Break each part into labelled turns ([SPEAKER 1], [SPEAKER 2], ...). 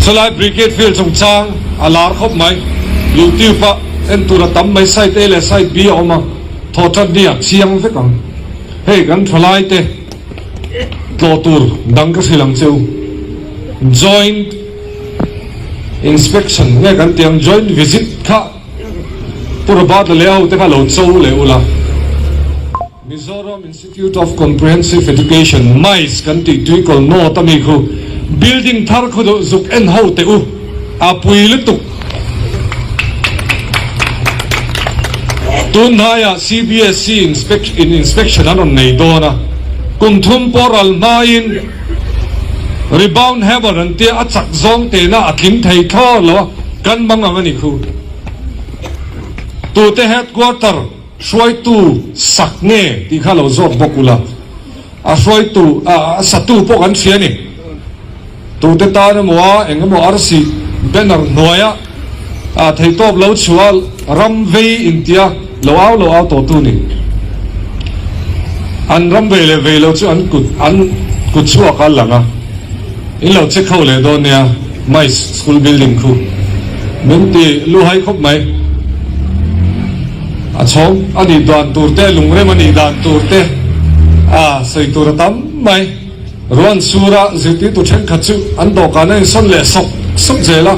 [SPEAKER 1] Chulai Brigade Field chungchang a lar khawp mai. YouTube ah en tur a tam mai, side A leh side B a awm a, thawhṭan ni ah chiang vek ang. Hei kan thalai te tlawh tur dang ka hrilh ang che u. Joint inspection nge kan tih ang joint visit kha Pu Robert leh ho te kha lo cho leh ula. Mizoram Institute of Comprehensive Education, MICE, kan tih tuikawl North a mi khu building thar khu duh zuk en ho teh u, a pui lutuk. Tun hnaiah CBSE in inspection an rawn nei dawn a, kum thum pawh ral hmain rebound hammer an tia a chak zawng tena a tling thei thlawr lo a, kan mang ang a ni khu. Tute headquarter Hruaitu sak nge tih kha lo zawt bawk ula, a hruaitu, a satu pawh kan hria a ni. Tute tan emaw a eng emaw arsi banner hnuaia theihtawp lo chhuah ram vei intia lo au lo au tawhtu ni. An ram vei leh vei lo chu an kut an kut chhuak a lang a, in lo check ho leh dawn nia. Mice school building khu min ti luhai khawp mai. A chhawng a nih dan tur te, lungrem a nih dan tur te a sawi tur a tam mai. Ruan sura zirtirtu thenkhat chu an dawhkan a insawn leh sawk sawk zel a,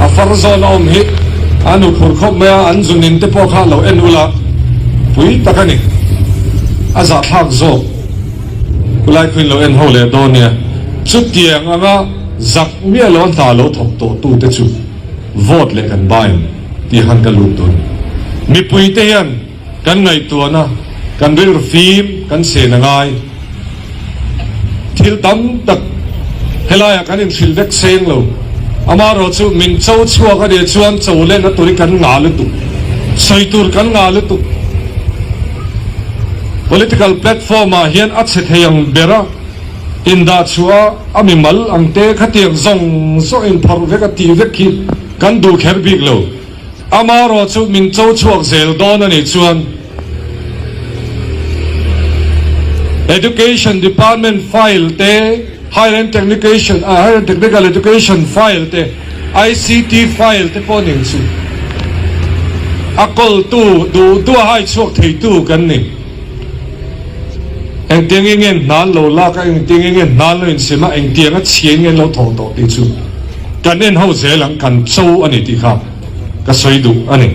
[SPEAKER 1] a far zawn a awm hi a nu phur khawp mai a, an zunin te pawh kha lo en ula pui tak a ni. A zahthlak zawk khulai khuin lo en ho leh dawn nia. Chutiang anga. Zak miah lo a hna lo thawk tawh tu te chu vote leh kan bai ang tih han ka lut dawn. Mipui te hian kan ngaihtuahna, kan rilru fim kan sen a ngai. Thil tam tak helaiah kan inhrilh vek seng lo. Amaherawh chu min cho chhuak a nih chuan cho lehna tur hi kan ngah lutuk, sawi tur kan ngah lutuk. Political platform ah hian a chhe thei ang ber a. Indah chhuah a mimal ang te khatiang zawng zawng in phawrh vek a tih vek hi kan duh kher bik lo. Amaherawh chu min cho chhuak zel dawn a nih chuan Education Department file te, Higher and Technication Higher and Technical Education file te, ICT file te pawh ning chu a kawltu duh duh a hai chhuak theitu kan ni. Engtiang nge nge hna an lo lak a, engtiang nge nge hna an lo insem a, engtiang a chhia in nge an lo thawh tawh tih chu kan en ho zel ang, kan cho a ni tih kha ka sawi duh a ni.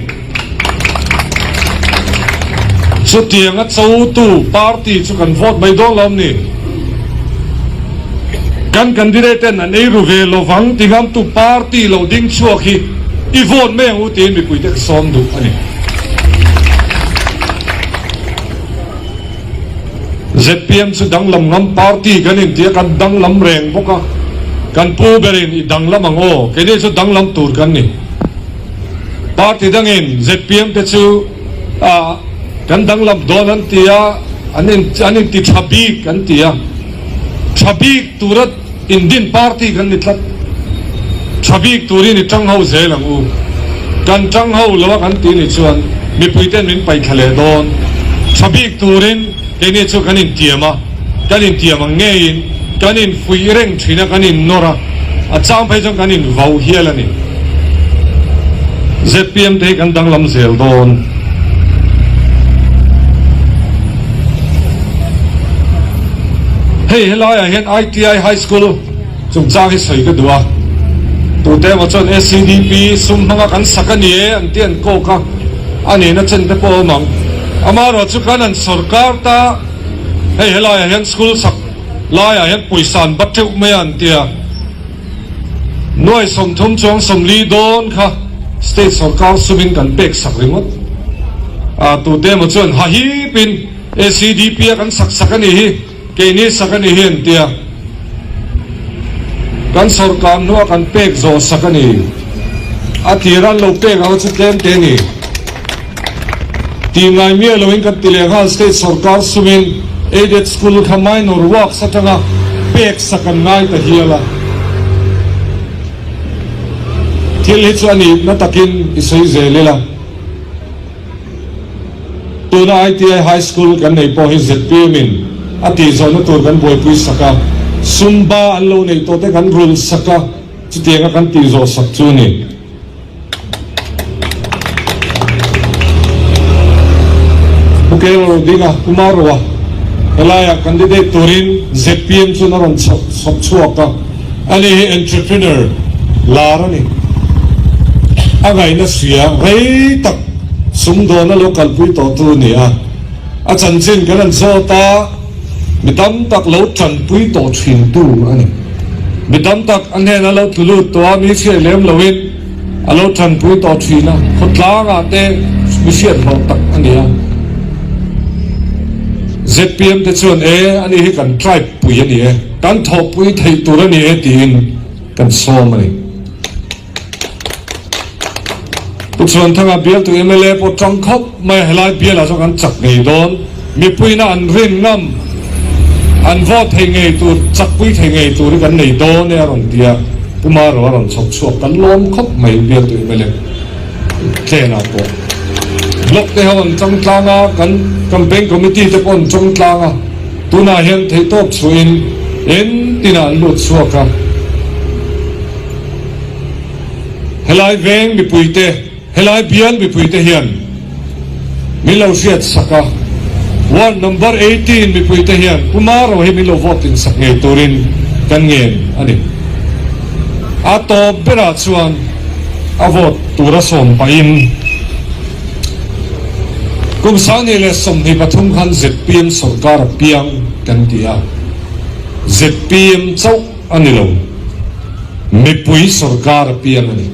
[SPEAKER 1] Chutiang a chotu party chu kan vote mai dawn lo am ni? Kan candidate ten an ei ru ve lovang ti ngamtu party lo ding chhuak hi i vote mai ang u tiin mipuite ka sawm duh a ni. Zpm chu danglam ngam party kan inti a, kan danglam reng bawk a, kan pu berin i danglam ang aw, keini chu danglam tur kan ni. Party dangin zpm te chu ah kan danglam dawn an ti a, an in an inti tha bik an ti a, tha bik tura Indin party kan ni tlat. Tha bik turin i tang ho zel ang u. Kan tang ho lo a kan tih ni chuan mipui ten min paih thla leh dawn. Tha bik turin keini chu kan intiam a, kan intiam ang ngeiin kan infuih reng thin a, kan innawr a, a chang phei chuan kan invau hial a ni. Zpm te hi kan danglam zel dawn. Hei helaiah hian ITI High School chungchang hi sawi ka duh a, tute emaw chuan SCDP sum hmanga kan sak a ni e an tih an kawk a, a nihna chen te pawh a awm ang. Amaherawh chu kan han sawrkar ta, hei helaiah hian school sak laiah hian pawisa an bat teuh mai a an ti a. Nuai 30 chuang 40 dawn kha state sawrkar sumin kan pek sak ringawt a, tute emaw chuan hahipin ACDP a kan sak sak a nih hi, keini sak a nih hi an ti a, kan sawrkar hnua kan pek zawh sak a ni, a tir an lo pek ang chu tlem te a ni. Tih ngai miah loin kan ti leh nghal state sawrkar sumin aided school kha minor works atanga pek sak an ngai ta hial a. Thil hi chu a nih na takin i sawi zel ila. Tuna ITI High School kan nei pawh hi zpm in a tih zawhna tur kan buaipui sak a, sum ba an lo neih tawh te kan rulh sak a. Chutianga kan tih zawh sak chu a ni. Pu Kelo Rodinga, Pu Maroa, helaiah candidate turin zpm chuan a rawn chhawp chhuak a, ani hi entrepreneur lar a ni. A ngaihna hria rei tak sumdawn a lo kalpui tawhtu a ni a, a chanchin kan han zawt a, Mi tam tak lo tanpui tawh thintu a ni. Mi tam tak a hnena lo tlu lut tawh a, mi hriat lem loin a lo tanpui tawh thin a, khawtlangah te mi hriat hlawh tak a ni a. Zpm te chuan e, ani hi kan tribe pui a ni e, kan thawhpui theih tur a ni e tiin kan sawm a ni. Pu Chhuanthanga bialtu mla pawh tang khawp mai a, helai bialah chuan kan chak ngei dawn. Mipuiina an rin ngam, an vote thei ngei tur, chakpui thei ngei tur hi kan nei dawn e a rawn ti a, Pu Maro a rawn chhawp chhuak kan lawm khawp mai bialtu mla tlenah pawh. Block te ho an chang tlang a, kan campaign committee te pawh an chawng tlang a. Tunah hian theihtawp chhuahin entinah an lut chhuak a. Helai veng mipuite, helai bial mipuite hian min lo hriat sak a, ward number 18 mipuite hian Pu Maro hi min lo vote in sak ngei turin kan ngen a ni. A tawp berah chuan a vote tura sawm pahin kum 2023 khan zpm sorkar a piang kan ti a, zpm chauh A ni lo. Mipui sorkar a piang a ni.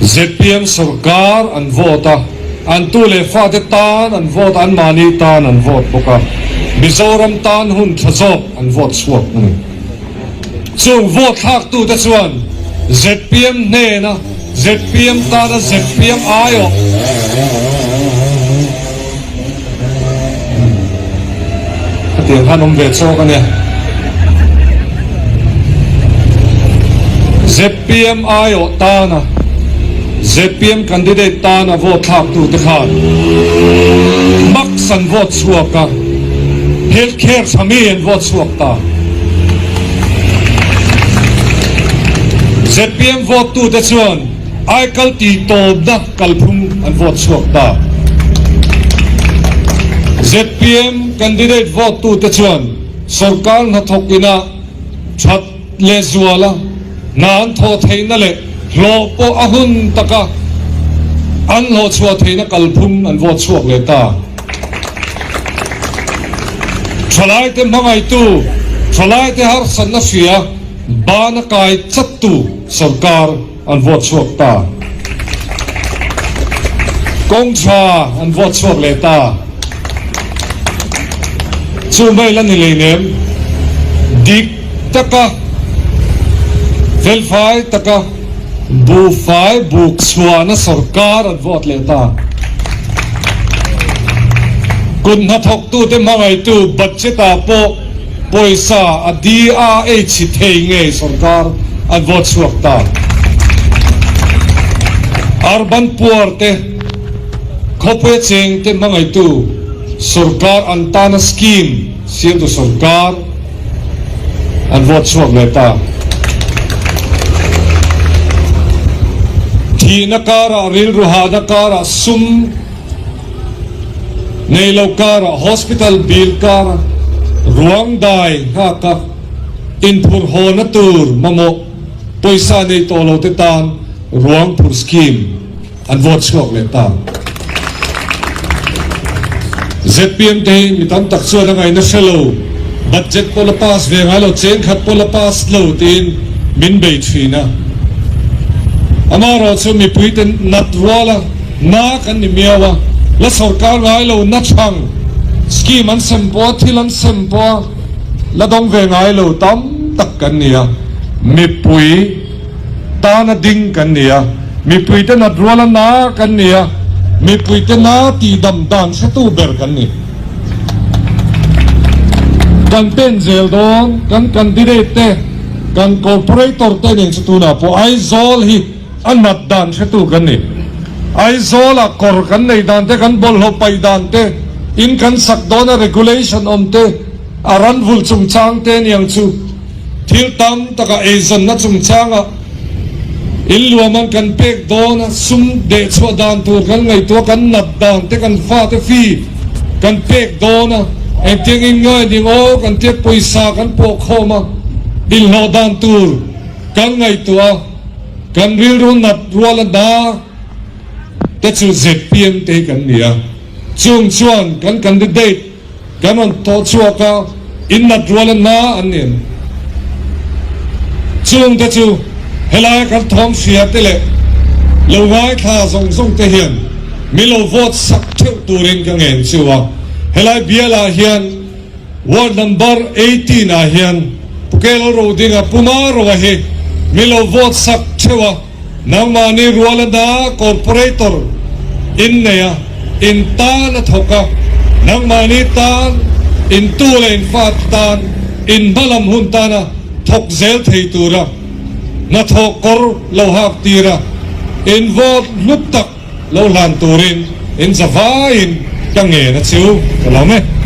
[SPEAKER 1] Zpm sorkar an vote a, an tu leh fate tan an vote a, anmahni tan an vote bawk a, Mizoram tan hun tha zawk an vote chhuak a ni. Chung vote thlaktute chuan zpm hnena zpm tana zpm aiawh Hetiang khan awm ve chawk a nia. Zpm aiawh tana zpm candidate tana vote thlaktute khan max an vote chhuak a, health care tha mi an vote chhuak ta. Zpm vote tute chuan Aikal tih tawpna kalphung an vote chhuak ta. Zpm candidate vote tute chuan sorkar hnathawk ina that leh zuala hna an thawh theihna leh hlawh pawh a hun taka an hlawh chhuah theihna kalphung an vote chhuak leh ta. Thalaite hmangaihtu, thalaite harsatna hria bana kai chattu sorkar An vote chhuak ta. Kawng tha an vote chhuak leh ta. Chu mai la ni leinem dik taka felfai taka buhfai buk chhuahna sorkar an vote leh ta. Kut hnathawktute hmangaihtu budget ah pawh Pawisa a DRH thei ngei sorkar an vote chhuak ta. Urban poor te, khawpuia cheng te hmangaihtu sorkar an tana scheme siamtu sorkar an vote chhuak leh ta. Thihna karah, rilru hahna karah sum Nei lo karah hospital bill kara ruang dai nghaka inphur hawna tur mamawh pawisa nei tawh lo te tan ruang phur scheme an vote chhuak leh ta. Zpm te hi mi tam tak chuan a ngaihna hre lo, budget pawh la pass ve ngai lo, cheng khat pawh la pass lo tiin min bei thin a. Amaherawhchu mipui te nat ruala Na kan ni miau a, la sorkar ngai lo na chhang scheme an sem pawh a, thil an sem pawh a, la dawng ve ngai lo tam tak kan ni a, mipui tana ding kan ni a, mipui te nat ruala na kan ni a, mipui te na tihdam dan hretu ber kan ni. Kan pen zel dawn, kan candidate te, kan corporator te nen chu tunah pawh Aizawl hi, A nat dan hretu kan ni. Aizawlah kawr kan nei dan te, kan bawlhhlawh paih dan te, in kan sak dawna regulation awm te. A ran vulh chungchang te aniang chu thil tam taka eizawnna chungchanga inluaman kan pek dawn a, sum dehchhuah dan tur kan ngaihtuah, kan nat dan te, kan fate fee kan pek dawn a, engtiang in ngai ding aw kan tia pawisa kan pawh khawm a, inhlawh dan tur kan ngaihtuah a, kan rilru nat rual a na te chu zpm te hi kan ni a, chung chuan kan candidate Kan rawn tawh chhuak a, in nat rual a na an ni em? Chungte chu helaia kan thawm hria te leh lo ngaithla zawng zawng te hian min lo vote sak theuh turin ka ngen chu a. Helai bialah hian ward number 18 ah hian Pu Kelo Rodinga Puma Roa hi min lo vote sak theuh a. Nangmahni rual a na corporator in nei a, in tan a thawk a, nangmahni tan, in tu leh in fa te tan, in hmalam hun tana thawk zel thei tura hnathawh kawr lo hak tir a, in vote hlu tak lo hlan turin in zavaiin ka ngen a chu ka lawm e.